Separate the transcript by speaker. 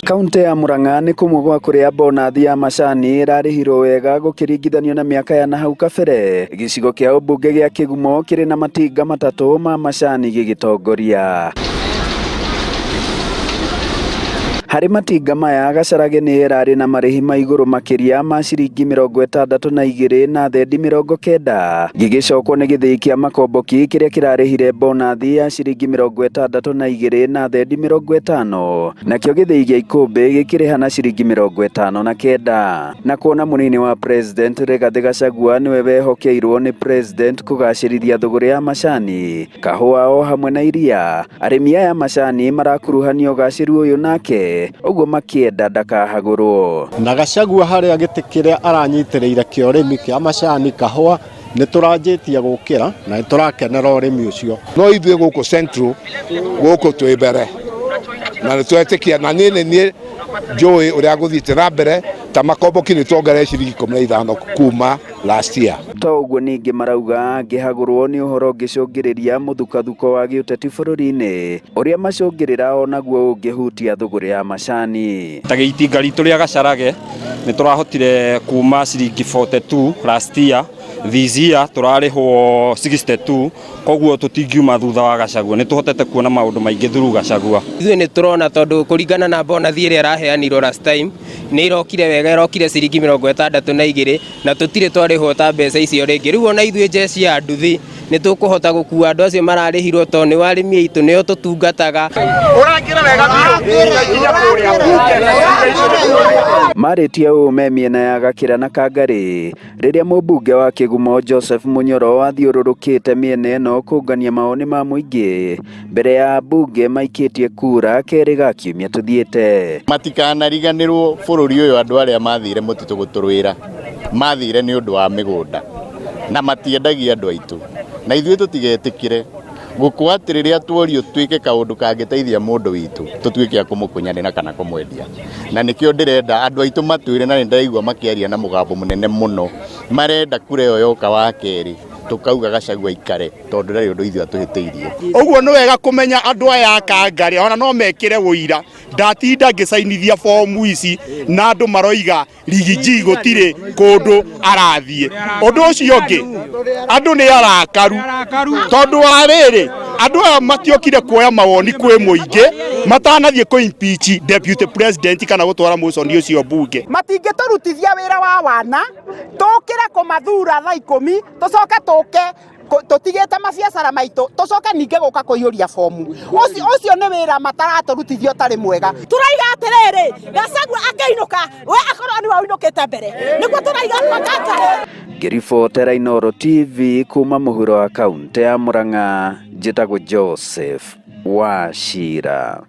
Speaker 1: Kaunti ya Murang'a nĩ kũmwe gwa kũrĩa bonathi ya macani ĩrarĩhirwo wega gũkĩringithanio na mĩaka ya nahau kabere. Gĩcigo kĩa ũmbunge gĩa Kĩgumo kĩrĩ na matinga matatũ ma macani gĩgĩtongoria. Harĩ matinga maya Gacharage nĩ ĩrarĩ na marĩhi ma igũrũ makĩria ma ciringi 62 na thendi 90, gĩgĩcokwo nĩ gĩthĩi kĩa Makomboki kĩrĩa kĩrarĩhire bonathi ya ciringi 62 na thendi 50, nakĩo gĩthĩi gĩa Ikũmbĩ gĩkĩrĩha na ciringi 59. Na kuona mũnini wa President Rigathĩ Gachagua nĩwe wehokeirwo nĩ President kũgacĩrithia thũgũrĩ ya macani, kahũa o hamwe na iria, arĩmi aya macani marakuruhania ũgacĩru ũyũ nake, ũguo makĩenda ndakahagũrwo.
Speaker 2: Na Gachagua harĩa gĩtĩ kĩrĩa aranyitĩrĩire kĩa ũrĩmi kĩa macani, kahũa, nĩ tũranjĩtie gũkĩra na nĩ tũrakenera ũrĩmi ũcio.
Speaker 3: No ithuĩ gũkũ Central gũkũ twĩ mbere na nĩ twetĩkia, na niĩ nĩ niĩ njũĩ ũrĩa gũthiĩte na mbere ta Makomboki nĩ tuongerere ciringi 15 kuma last year.
Speaker 1: To ũguo ningĩ marauga angĩhagũrwo nĩ ũhoro ũngĩcũngĩrĩria mũthukathuko wa gĩũteti bũrũri-inĩ ũrĩa macũngĩrĩra onaguo ũngĩhutia thũgũrĩ ya macani.
Speaker 4: Ta gĩitinga ritũ rĩa Gacharage nĩ tũrahotire kuma ciringi 42 last year, this year tũrarĩhwo 62, koguo tũtingiuma thutha wa Gachagua, nĩ tũhotete kuona maũndũ maingĩ through Gachagua.
Speaker 5: Ithuĩ nĩ tũrona tondũ kũringana na bonathi ĩrĩa ĩraheanirwo last time nĩ ĩrokire wega, ĩrokire ciringi 62 na tũtirĩ twarĩhwo ta mbeca icio rĩngĩ. Rĩu ona ithuĩ jeshi ya nduthi nĩ tũkũhota gũkua andũ acio mararĩhirwo tondũ nĩ arĩmi aitũ nĩo tũtungataga.
Speaker 1: Marĩtie ũũ me mĩena ya Gakĩra na Kangarĩ rĩrĩa mũmbunge wa Kĩgumo Joseph Munyoro athiũrũrũkĩte mĩena ĩno kũngania mawoni ma mũingĩ mbere ya ambunge maikĩtie kura kerĩ ga kiumia tũthiĩte.
Speaker 6: Matikanariganĩrwo bũrũri ũyũ andũ arĩa mathire mũtitũ gũtũrwĩra mathire nĩ ũndũ wa mĩgũnda na matiendagia andũ aitũ, na ithuĩ tũtigetĩkĩre gũkũ atĩ rĩrĩa tuorio twĩke kaũndũ kangĩteithia mũndũ witũ tũtuĩke a kũmũkunyanĩra kana kũmwendia. Na nĩkĩo ndĩrenda andũ aitũ matwĩre, na nĩndĩraigua makĩaria na mũgambo mũnene mũno, marenda kura ĩyo yoka wa kerĩ tũkauga Gachagua aikare tondũ ndarĩ ũndũ ithuĩ atũhĩtĩirie.
Speaker 7: Ũguo nĩ wega kũmenya andũ aya a Kangarĩ ona no mekĩre ũira, ndatinda ngĩcainithia bomu ici na andũ maroiga Riggy G gũtirĩ kũndũ arathiĩ. Ũndũ ũcio ũngĩ, andũ nĩ arakaru tondũ wa rĩrĩ, andũ aya matiokire kuoya mawoni kwĩ mũingĩ matanathiĩ kũ impeach deputy president kana gũtwara motion ũcio mbunge.
Speaker 8: Matingĩtũrutithia wĩra wa wana, tũkĩre kũmathura thaa 10, tũcoke tũke tũtigĩte mabiacara maitũ, tũcoke ningĩ gũka kũiyũria bomu. Ũcio nĩ wĩra mataratũrutithia ũtarĩ mwega.
Speaker 9: Tũraiga atĩrĩrĩ, Gachagua angĩinũka, we akorwo nĩwe ũinũkĩte mbere, nĩguo tũraiga Kangarĩ.
Speaker 1: Ngĩribotera Inooro TV kuma mũhuro wa kaunti ya Murang'a, njĩtagwo Joseph Wachira.